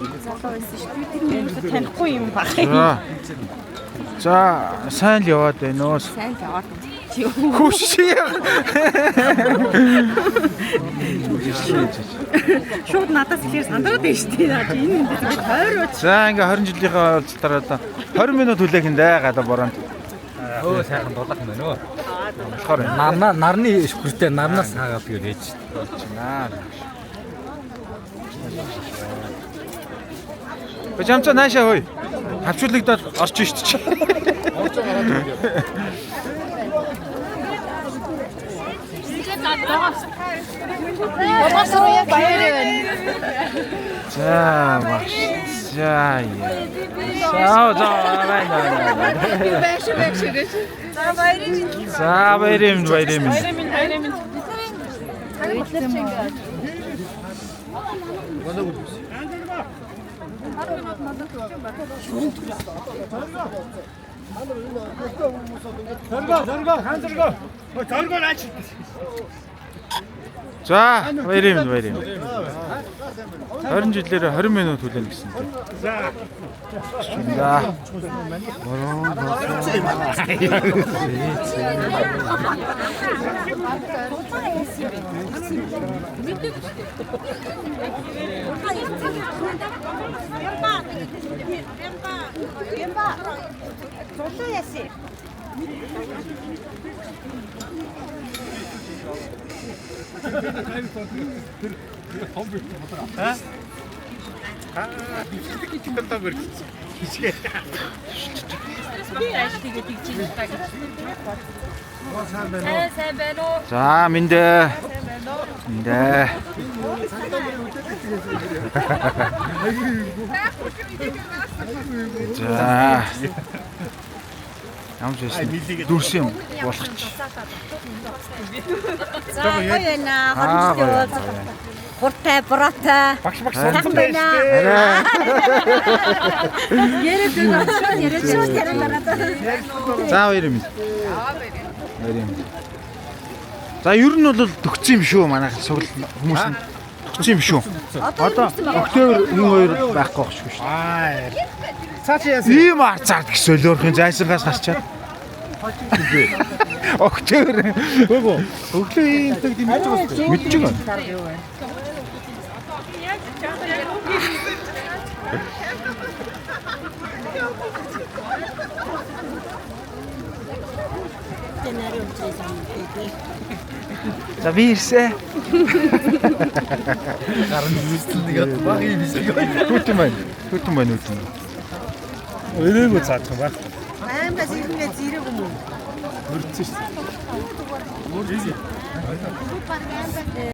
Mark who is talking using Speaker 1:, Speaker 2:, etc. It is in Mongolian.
Speaker 1: Залуу байсан шүү. Би тэр нэрээ танихгүй юм баг.
Speaker 2: За. За, сайн л яваад байна уу?
Speaker 1: Сайн л яваад. Чи юу?
Speaker 2: Хүшээ.
Speaker 1: Шууд надаас ихээр сандраад байна шүү дээ. Наа чи энэ юм дээр би тойрооч.
Speaker 2: За, ингээ 20 жилийнхээ уулзалтаар одоо 20 минут хүлээх нь дээ гадаа бороонд.
Speaker 3: Өө сайхан дулаах юм байна өө.
Speaker 2: Болохоор байна.
Speaker 3: Нарна нарны шүхртэй нарнаас хаагаад тэгээд ээж.
Speaker 2: Наа. Бачамца наашаа хөөе. Хавчуулагдаад орж шít чи. За багш. За яа. За за байна байна.
Speaker 1: За баярын.
Speaker 2: За баярын баярын.
Speaker 1: Баярын баярын.
Speaker 2: За баярын баярын. 20 жилээр 20 минут хүлээнэ гэсэн дээ. За. За.
Speaker 1: Зулуу яасан. Сайн байна уу?
Speaker 2: За мэндэ. Мэндэ. За. Ямар ч байсан дүрс юм болох чи.
Speaker 4: За гоё байна.
Speaker 2: Аа,
Speaker 4: 20
Speaker 2: гоё.
Speaker 4: жилийн уулзалт. Хуртай, бороотой.
Speaker 3: Багш багш
Speaker 4: Сайхан байна.
Speaker 2: Арай.
Speaker 4: Яриад байгаа шүү. Яриад шүү. Яриад байгаа.
Speaker 2: За баяр юм. Баяр юм. За ер нь бол төгцсөн юм шүү манай сугал хүмүүс нь төгцсөн юм шүү. Одоо октябрь 1 2 байхгүй байх шүү шүү.
Speaker 3: Аа. Цаа чи яасан?
Speaker 2: Ийм арцаад гэж солиорхын зайсангаас гарчаад. Октябрь
Speaker 3: Үгүй. Өглөө ийм тэг тийм мэдэж байгаа шүү.
Speaker 2: мэдэж байгаа. За би ирсэн.
Speaker 3: Гарын зүстэл нэг баг юм шиг.
Speaker 2: Хүүтэн байна. Хүүтэн байна хүүтэн.
Speaker 3: Өрөөгөө цаах юм байна.
Speaker 4: Аймаас ирнэ зэрэг юм уу?
Speaker 3: Өрцөн шүү.